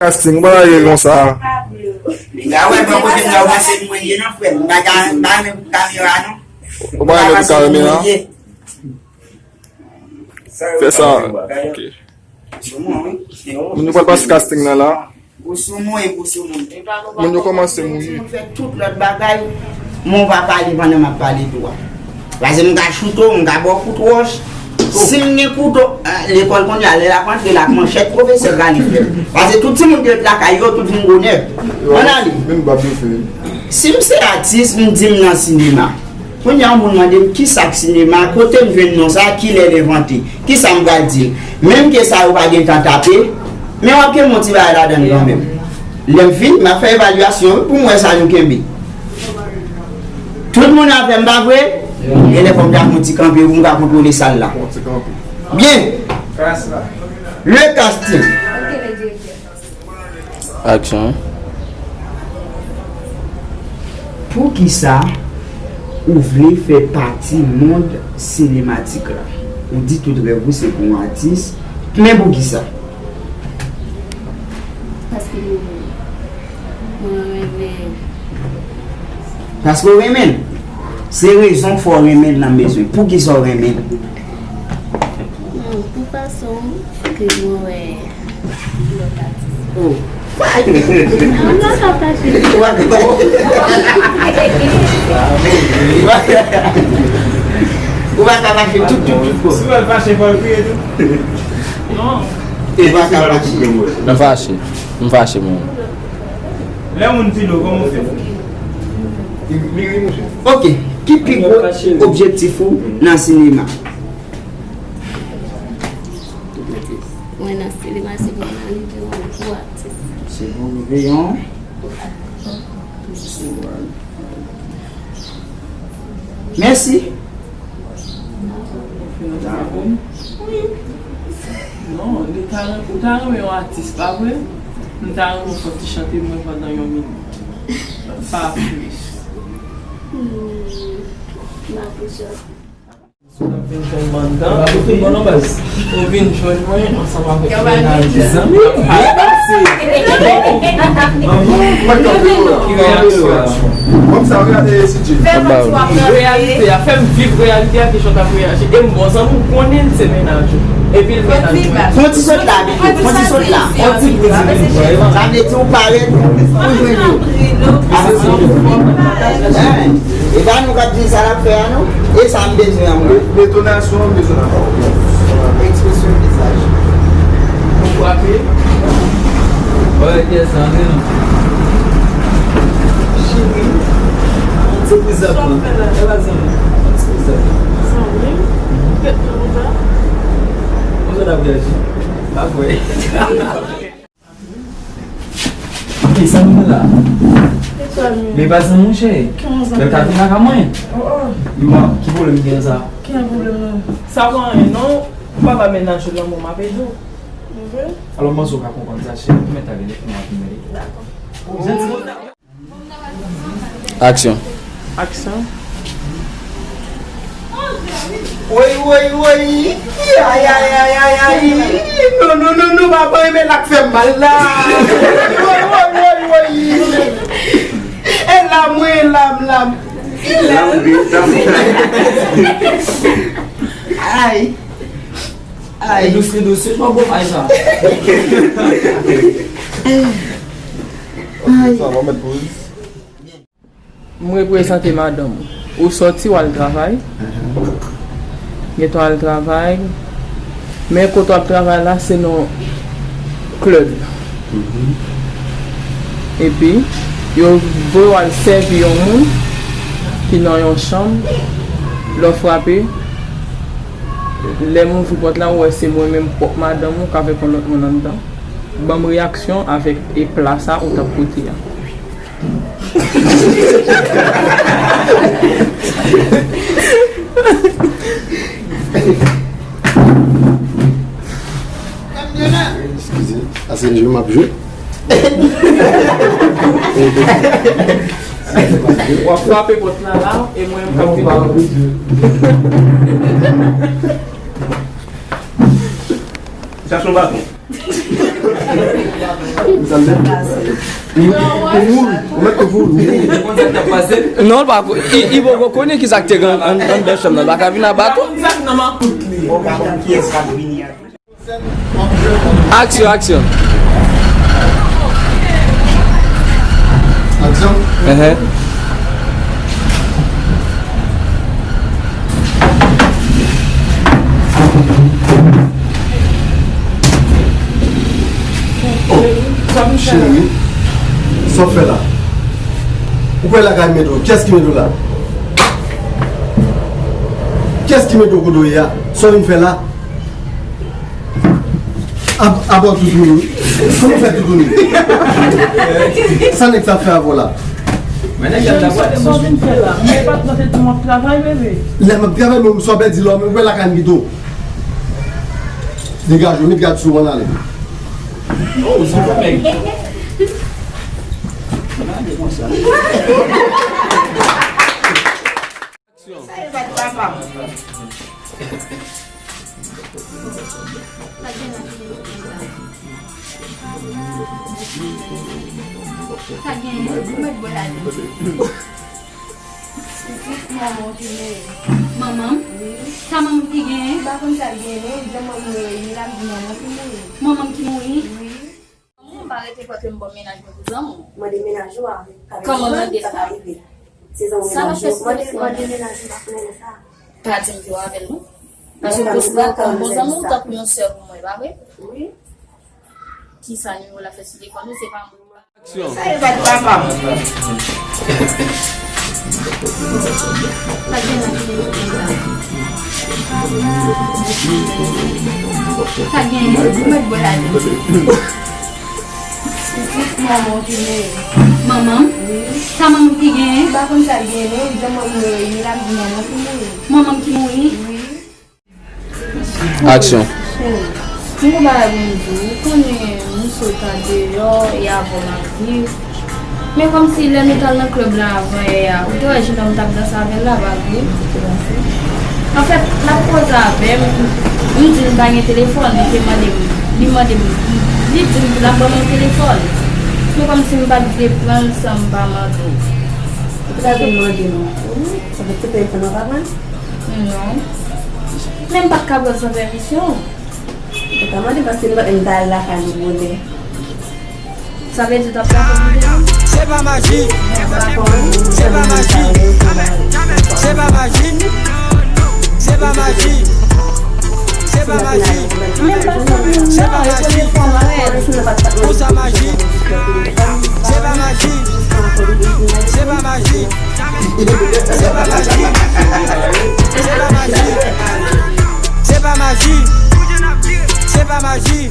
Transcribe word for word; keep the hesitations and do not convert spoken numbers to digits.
Casting, ou pa ka ye konsa. Piga wè bò kote m nan, ou panse mwen ye nan frè m. M pa ka, m pa renmen pou kamera non. Ou pa renmen pou kamera? Fè sa. Ok. Moun yo pral pase casting nan la. Moun yo kòmanse mouri. Moun fè tout lòt bagay, men w pa pale pandan m ap pale tou a. Paske m ka choute w, m ka ba w kout wòch. Si m gen kouto, ah, lekòl kounye a, lè l ap antre la ak manchèt, pwofesè prale fè l. Paske tout timoun ki ret lakay yo, tout vin gwo nèg. Ann ale. Si m se atis, m di m nan sinema. Kounye a, yon moun mande m kisa k sinema, kote m jwenn non sa, kilè l envante, kisa m pral di l. Menm ke sa yo pa gen tan tape, men w ap kenbe yon ti bagay ladan l kanmenm. Lè m fini, m ap fè evalyasyon wi, pou m wè sa nou kenbe. Tout moun avè m, pa vre? Gen lè fò m ta fè yon ti kanpe pou m ka kontwole sal la. Byen. Le casting. Aksyon. Poukisa ou vle fè pati mond sinematik la? Ou di tout rèv ou se pou yon atis, men poukisa? Paske mwen, mwen renmen. Paske w renmen l. Se rezon k fè w renmen l nan bezwen. Poukisa w renmen l? Hmm, pou fason ke mwen wè lòt atis. Oh. Ou pa ka fache. Ou pa ka fache tout, tout, tout, bon. Si w wè l fache, fò l kriye tou. Non. Ou pa ka fache. M fache. M fache, mwen. Lè moun di nou, kòman w fè? Ok. Ki pi gwo objektif ou nan sinema? Mwen nan sinema, se pou mwen rive yon gwo atis. Se pou rive yon. Mèsi. Non, li ta ren-, ou ta renmen yon atis, pa vre? M ta renmen w fè ti chante mwen pandan yon minit. Pa plis. Hmm, m ap chante. Ou vin jwenn mwen ansanm avèk mennaj zanmi m. Ki reyaksyon? Reyalite a, fè m viv reyalite a, kesyon k ap reyaji. E m bon zanmi w, konnen l se mennaj ou. Epi l mennaj mwen. Fè yon ti sòt la, Bijo. Fè yon ti sòt la. Fè yon ti sòt la. Sa vle di ou parèt pou jwenn yo. E pa nou k ap di l sa l ap fè a, non. E sa m bezwen an mwen. Entonasyon an bezwen nan pa w. Ekspresyon vizaj. Ou frape. Wè, kè sa, men non. Cheri. Yon ti priz ap pran. E pa zanmi. Yon ti priz ap pran. Zanmi? Kèt nan konsa? Konsa n ap reyaji. Pa kwè. Ki sa nou la? Men pa zanmi, monchè. Bèl ka vin lakay mwen. Bon, ki pwoblèm ki gen sa? Ki pwoblèm nan? Sa pa anyen non. Ou pa va mennaj ou lanmou m ap ede w. Alò, m panse w ka konprann sa, cheri. Ou mèt ale, lè fini w ap vin mele. Dakò. Aksyon. Aksyon. Woy, woy, woy. Ay, ay, ay, ay, ay. Non, non, non, non, papa, men l ap fè m mal la. Woy, woy, woy, woy. E lam, wi, lam, lam. Lam, wi, lam. Ay. Ay. Li dous, li dous, se pa bon, ay, sa. Ay. Sa va mèt pou li. M reprezante madanm ou. Ou sòti, w al travay. Gentan w al travay. Men kote w ap travay la, se nan klèb. Epi, yo voye w al sèvi yon moun ki nan yon chanm. Lè w frape, lè m ouvri pòt la, ou wè se mwen menm pwòp madanm ou k avèk yon lòt moun anndan. Ban m reyaksyon avèk e pla sa ou t ap pote a. Eskize, a se jwe m ap jwe. W ap frape pòt la la, e mwen m frape. Chache yon baton. Ou mèt tou pou ou. Non, l pa ko-, li, li poko konnen ki sa k te gen ann, anndan chanm nan. L pa ka vin aba tou. Aksyon, aksyon. Aksyon? Enhen. Oh, cheri, sa w fè la? Ou kwè lakay mete w? Kiyès ki mete w la? Kiyès ki mete w kote w ye a? Sa w vin fè la? Ab-, aba toutouni wi. Kòman w fè toutouni? Sa nèg sa fè avè w la? Men nèg la ta pral. Sa w vin fè la? Men patnè, se tou m ap travay, bebe. Lè m ap travay, men sa w pèdi lò, men ou wè lakay m pito. Degaje w, met gad sou w, ann ale. Oh, se pa nèg. Gade konsa. Aksyon. Sa e bat papa m. Sa gen la ki sa gen. Ou mèt bò la. Pitit manman w ki mouri. Manman m? Wi. Sa manman m ki genyen? M pa konn sa l genyen, non. Jan manman m mouri, li la m di manman m ki mouri. Manman m ki mouri? Wi. Zanmi w pa rete kwè ke m ban mennaj mwen pou zanmi w. Mande mennaj ou a. Kòman mande sa? Sa pa rive. Se zanmi mennaj ou. Mande, mande mennaj ou, pa konnen sa. Pa di m ke w avè l non. Paske w konsidere l kòm bon zanmi w, tankou yon sè pou mwen, pa vre? Wi. Kisa nimewo l ap fè sou telefòn ou, se pa mwen. Aksyon. Sa e bat papa m. Sa gen la ki sa gen? Ou mèt bò la. Pitit manman w ki mouri. Manman m? Wi. Sa manman m ki genyen? M pa konn sa l genyen, non. Jan manman m mouri, li la m di manman m ki mouri. Manman m ki mouri? Wi. Aksyon. Cheri, m gon bagay pou m di w. Ou konnen misye ta deyò e avè w m ap viv. Men kòmsi lè nou t al nan klèb la avan yè a, ou te wè jennonm t ap danse avè l la, pa vre? Anfèt, l ap koze avè m, m di l m pa gen telefòn, li te mande m, li mande m, li di m pou l ap ban m yon telefòn. Men kòmsi m pa t vle pran l san m pa mande w. Ou te ka vin mande m. Ou te peye telefòn nan papa m? Non. Men m pa t ka pran l san pèmisyon w. Ou te ka mande paske m pa t menm ta al lakay nou bonè. Sa vle di w t ap ka pran m deja? Se pa maji. Se pa maji. Se pa maji. Se pa maji. Se pa maji. Se pa maji. Pou sa maji. Se pa maji. Se pa maji. Se pa maji. Se pa maji. Se pa maji. Se pa maji.